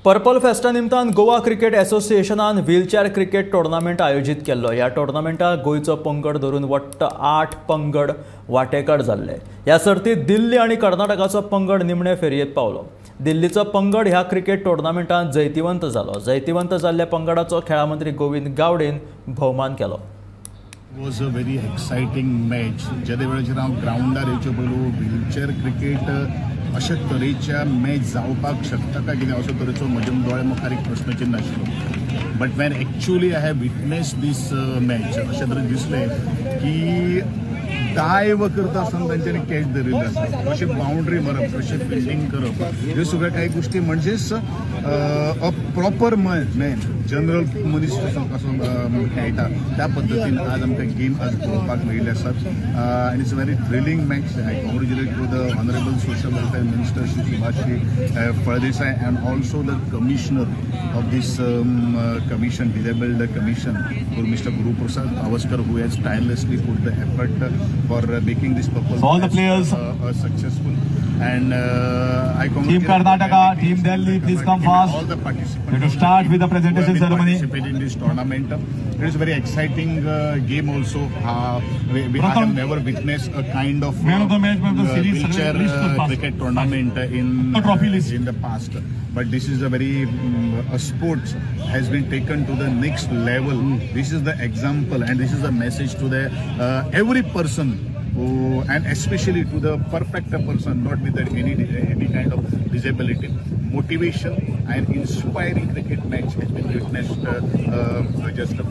Purple फेस्टा निमतान Goa cricket असोसिएशनान व्हीलचॅर क्रिकेट टोर्नामेंट आयोजीत केल्लो. ह्या टोर्नामेंटाक गोंयचो पंगड धरून वट्ट 8 पंगड वांटेकार जाल्ले. ह्या सर्तीत दिल्ली आनी कर्नाटकाचो पंगड निमणे फेरयेंत पावलो. दिल्लीचो पंगड ह्या क्रिकेट टोर्नामेंटांत जैतिवंत जालो. जैतिवंत जाल्ल्या पंगडाचो खेळा मंत्री गोविंद गावडेन भोवमान केलो. Was a very exciting match. जेदे वेळाचेर हांव ग्रावंडार येवचे पयलू व्हीलचॅर क्रिकेट अशे तरेच्या मॅच जावपाक शकता काय कितें असो तरेचो म्हज्या दोळे मुखार एक प्रश्नचिन्न आशिल्लो. But when actually I have witness this match अशें तरेन दिसलें की डायव करता आसतना तांच्यांनी कॅच धरिल्ली आसा, कशें बाउंड्री मारप, कशें फिल्डींग करप, ह्यो सगळ्यो कांय गोश्टी म्हणजेच अ प्रॉपर मॅन जनरल मनीस कसो कसो खेळटा त्या पद्दतीन आज आमकां गेम आज पळोवपाक मेळिल्ले आसात. आनी it's a very thrilling match. I congratulate to the honourable social welfare minister Shri Subhash Phaldesai and also the commissioner of this commission, disabled commission, Mr. Guru Prasad Pavaskar, who has tirelessly put the effort for making this purple all the players successful. And I congratulate Team Karnataka, Team Delhi, please come fast. All the participants to start with the presentation ceremony. Participated in this tournament. It is a very exciting game also. We have never witnessed a kind of wheelchair cricket tournament in the past. But this is a very a sports has been taken to the next level. This is the example and this is a message to the every person who, and especially to the perfect person, not with any kind of disability. Motivation and inspiring cricket match has been witnessed just.